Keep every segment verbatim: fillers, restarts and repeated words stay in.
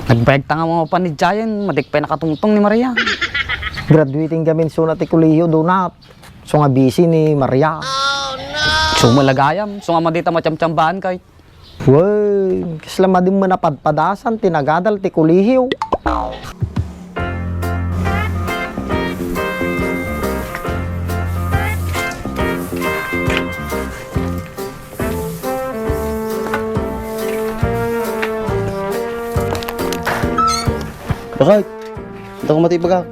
Nagbayag ta nga mapan ni Giant, madik pay nakatungtong ni Maria. Graduating gamin suna ti kolehiyo, Donut. So nga busy ni Maria. So malagayam, so nga madita macamcambaan kay. Wey, kasla madin met a padpadasan ti nagadal ti kolehiyo. Bakit? Ito ko mati bagak.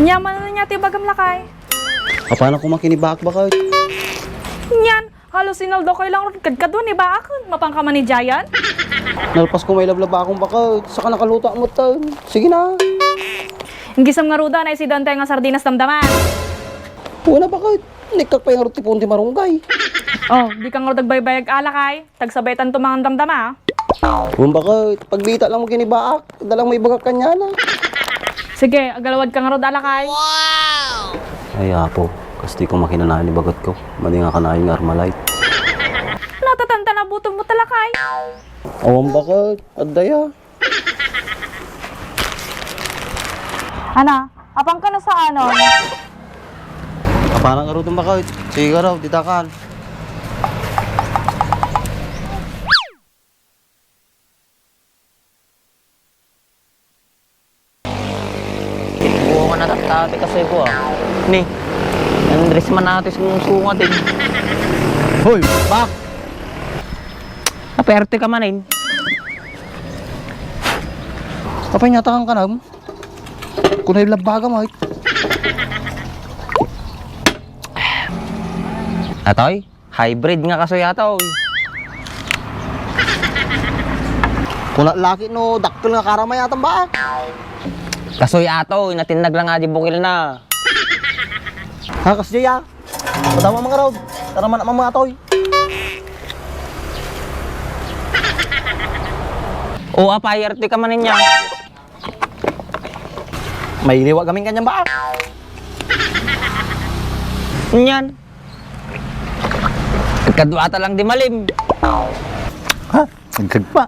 Nyaman na niya ti bagam lakay. Apana ko makinibaak bakit? Nyan, halos inaldo kayo lang rod kadkadua ni baak. Mapan ka man ni Giant? Nalpas ko may lablaba akong bakit. Saka nakaluto ang mutan. Sige na. Ang gisam nga ruda, naisidan tayo nga sardinas damdaman. Una bakit? Nikkak pa yung roti punti marunggay. Oh, di ka nga rod agbaybayag alakay. Tagsabay tanto mangan damdama, ah. Wen bakit? Pagbita lang mo kinibaak, dalang may bagak kanyana. Sige, agalawad ka nga rod alakay. Ay, Apo, kasti ko makinanayon ni bagat ko. Madi nga kanayon nga Armalite. Natatanta na butong mo talakay. Awan bakit? Adaya. Ana, apang ka na sa ano? Apana nga rudong bakit? Sige ka raw, ditakan. Buo nga natattati kasi ko, ah. Ni, Andres man natin sumusunga din. Hoy, bak! Aperte ka manin. Apay nga takang kanam? Kunay labbaga, mate. Atoy, hybrid nga kasoy atoy. Kuna laki no, dakkel nga karamay atan ba? Kasoy atoy, natinnag lang nga di bukil na. Ha, kasdiya? Madama mga raw. Tara man, mga atoy. O, apay, arte ka man niya. May liwa gamin kanyang baa? Nyan. Kadwata lang di malim. Ha? Nagkagpa.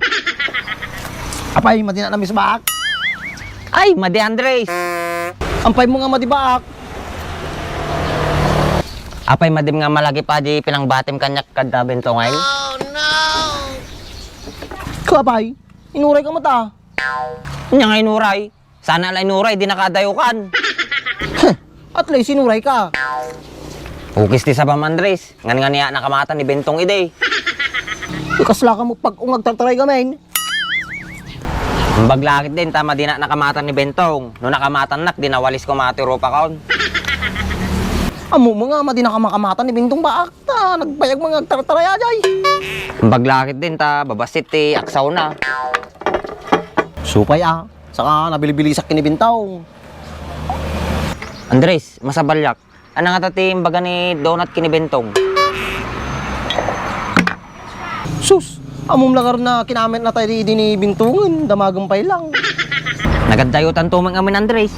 Apay, madi na namisbaak? Ay, madi Andres. Ampay mo nga madi baak? Apay, madim nga malagi pa di pinangbatim kanyak kadda bentongay? Ko apay, inuray ka mata. Nya nga inuray. Sana la inuray, di nakadayokan. Huh, at least inuray ka. Ukis ti sabam, Andres. Ngan nga niya nakamatan ni Bentong idi. Kasla ka mo pag-ungag tartaray gamin. Ang baglakit din, tama di na nakamatan ni Bentong. No nakamatannak, di nawalis ko mati rupa kaon. Amo mo nga, madi na ka makamatan ni Bentong baak. Ta, nagbayag mga agtartaraya, jay. Ang baglakit din, ta, babasit ti aksaw na. Supay, ah. Saka nabilibilisak kini Bentong. Andres, masabalyak. Ano nga ta ti imbaga ni Donut kini Bentong? Sus, amom lagar na kinamit na tayo di, di ni Bentong, damagan pa lang. Nagadayotan tumang amin, Andres.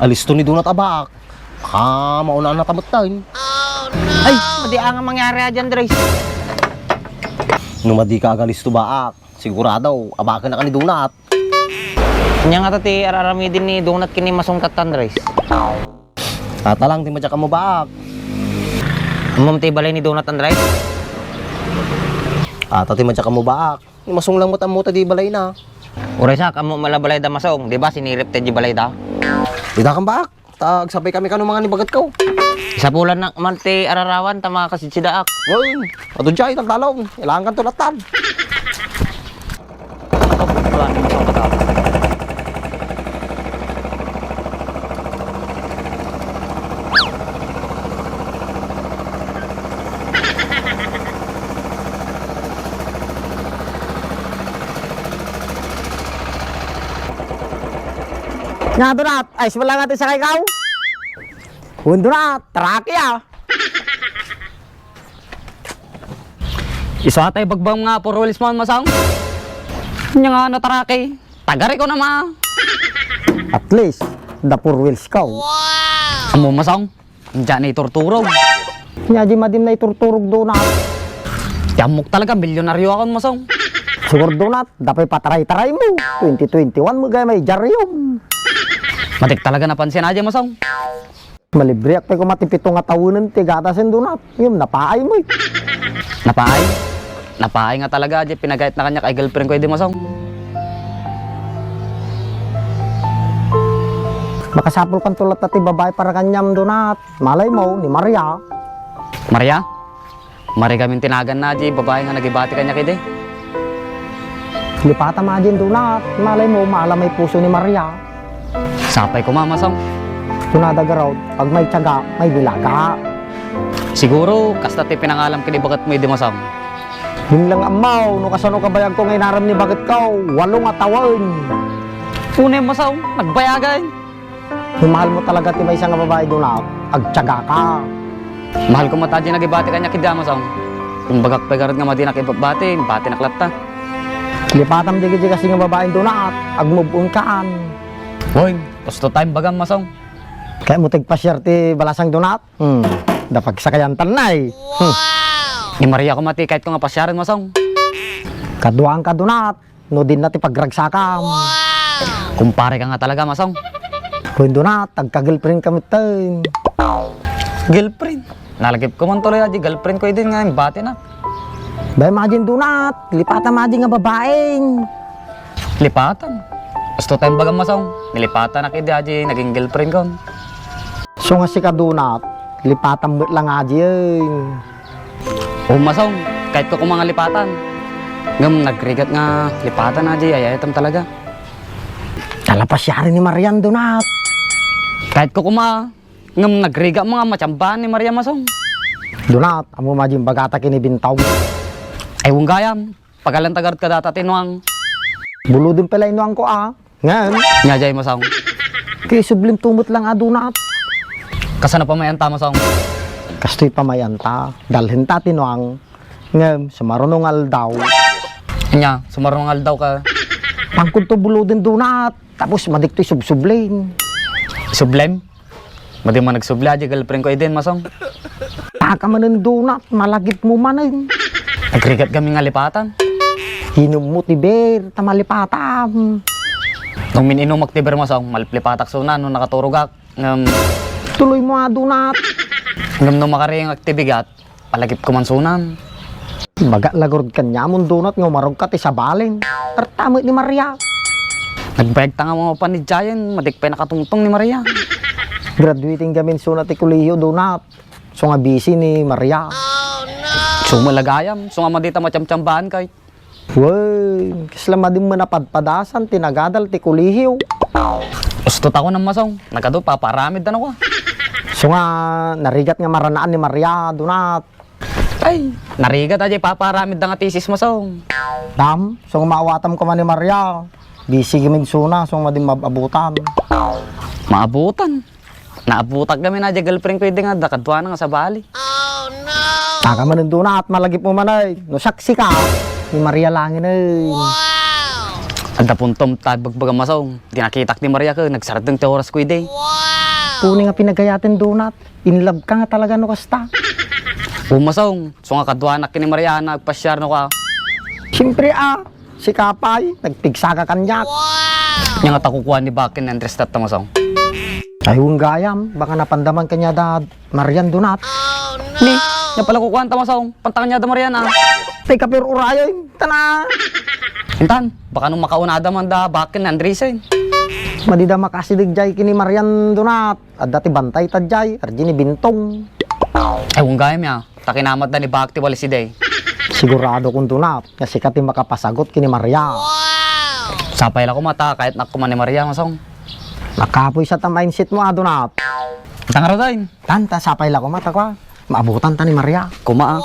Alisto ni Donut abak. Baka maunaan na tamutan. Ay, madi nga mangyari a dyan, Andres. No madi ka agalisto baak, sigurado, abakan na ka ni Donut. Nya nga ta ti ar-aramidin ni Donut kini masungkat, Andres. Tata lang ti madyak mo baak. Ammom ti balay ni Donut, Andres? Ata ti madyak mo baak. Ni masong lang mo ta di balay na. Uray sak, ammo mala balay da masong. Di ba sinirip ti di balay da? Di da kan baak. Ta agsabay kami kano mga ni bagat ko. Isapulan na man ti ararawan ta makasitsidaak. Yun. Adu jay, tagdalaw. Ilangan kan tulatan. Nga, Donut, ay, wala nga ti sakay kaw? Wen, Donut, traki, ah. Isu atay bagbang nga four wheels man, masang. Nya nga nataraki. Tagari ko na ma. At least, the four wheels kaw. Amo, masang. Diyan na iturturog. Nya di madim na iturturog do na. Ti ammok talaga, milyonaryo akon, masong. Siguro, Donat, dapay pataray-taraymo. Twenty twenty-one met gayam a idiaryom. Matik talaga napansin a diay, Masong. Malibriak pay koma ti pito nga tawenen ti gatasen, Donat. Ngem napaaymo, eh. Napaay? Napaay nga talaga diay pinagayatna kaniak a girlfriend ko idi, Masong. Makasapulkanto latta ti babai para kaniam, Donat. Malaymo, ni Maria. Maria? Maria gamin ti naganna diay babai nga nagibati kaniak idi. Lipatam a diay, Donat. Malaymo, maalamay puso ni Maria. Sapay koma, Masong. Kunada garud, pag maitiaga, mainilaga. Siguro, kasta ti pinangalam ken ni baketmo idi, Masong. Dinak la ammo no kasano kabayagko nga inaram ni baketko, walo nga tawen. Unay, Masong, nagbayagan. Kung mahalmo talaga ti maysa nga babai, Donat, agtiagaka. Mahalko met a diay nagibati kaniak idi, Masong. Imbagak pay garud nga madinak ibati, ibatinak latta. Lipatam dagiti kastoy nga babai, Donat, agmove on kan. Hoy, husto time bagam, Masong. Kayatmo ti agpasiar ti balasang, Donat? Hmm, da pagsakayantanna, eh. Hmm. Ni Maria koma ti kayatko nga pasiaren, Masong. Kaduaanka, Donat. No dinna ti pagragsakam. Kumpare ka nga talaga, Masong. Wen, Donat, agka-girlfriend ka metten. Girlfriend? Nalagipko man tuloy a diay girlfriend ko idi nga imbatinak. Bay, imagine, Donat, lipatam a diay nga babaeng. Lipatam? Husto time bagam, Masong. Nilipatanak idi a diay naging girlfriend ko. So nga sika, Donat, lipatam met la nga diay. O, Masong, kayatko koma nga lipatan. Ngem nagrigat nga lipatan a diay ay-ayatam talaga. Ala, pasiaren ni Marian, Donat. Kayatko koma, ngem nagrigat nga matiambaan ni Maria, Masong. Donat, ammom a diay imbagata ken ni Bintong. Ay, wen gayam, pagaylanta garud kadata ti nuang. Buloden pay la ni nuangko a. Ngem? Ania diay, Masong? Ket isublimto met la nga, Donat. Kasano pamay-anta, Masong? Kastoy pamay-anta, dalhenta ti nuang. Ngem, sumaruno nga aldaw. Ania, sumaruno nga aldaw ka? Pangkodto buloden, Donat. Tapos madikto isubsublin. Sublem? Madi man nagsubli a diay girlfriend ko idin, Masong. Taka manen, Donat, malagipmo manen. Nagrigat kami nga lipatan. Inummo ti beer, ta malipatam. No min-inumak ti beer, Masong, maliplipatak suna no nakaturogak. Ngem, tuloymo a, Donat. Ngem no makariingak ti bigat, palagipko man sunan. Imbagak la garud kaniamon, Donat, nga umarogka ti sabalen. Arta met ni Maria. Nagbayagta nga mapan idiayen, madik pay nakatungtong ni Maria. Graduating gamin suna ti kolehiyo, Donat. So nga busy ni Maria. So nga la gayam, so nga madita matiamtiambaan kay. Wen, kasla madin met a padpadasan ti nagadal ti kolehiyo. Husto ta kunak, Masong, nagadu, papaaramidda kua. So nga, narigat nga maranaan ni Maria, Donat. Ay, narigat a diay papaaramidda nga thesis, Masong. Dam, so nga maawatam koma ni Maria. Busy gamin suna, so nga madin maab-abutan. Maabutan? Naabutak gamin a diay girlfriend ko idi nga adda kaduana nga sabali. Taka manen, Donat, malagipmo manen. No saksika, ni Maria laengen. Adda puntom ta ibagbagam, Masong. Di nakitak ni Maria ket nagsardeng ti orasko idi. Pudno nga pinagayaten, Donat. In love ka nga talaga no kasta. O, Masong, so nga kaduanak ken ni Maria a nagpasiar no ka. Siempre a, sika pay, nagpigsaka kaniak. Ania ngata kukuan ni Bakin ni Andres tatta, Masong? Ay, wen gayam, baka napandaman kaniada Marian, Donat. Ni, ania pala kukuanta, Masong? Panta kaniada Marian, a. Tay, kapir urayen, tana. Intan, baka no makaunada man da Bakin ni Andresen. Madida makasideg diay ken ni Marian, Donat. Adda ti bantay ta diay, ardi ni Bintong. Ay, wen gayam a. Ta kinamatda ni Bak ti walis idi. Sigurado kon, Donat, nga sika ti makapasagut ken ni Maria. Sapay la koma ta kayatnak koma ni Maria, Masong. Nakapoy sa ta mindset mo, a, Donat. Tangaro, Day. Tan, ta sapay la koma ta kua. Maabutanta ni Maria. Koma, a.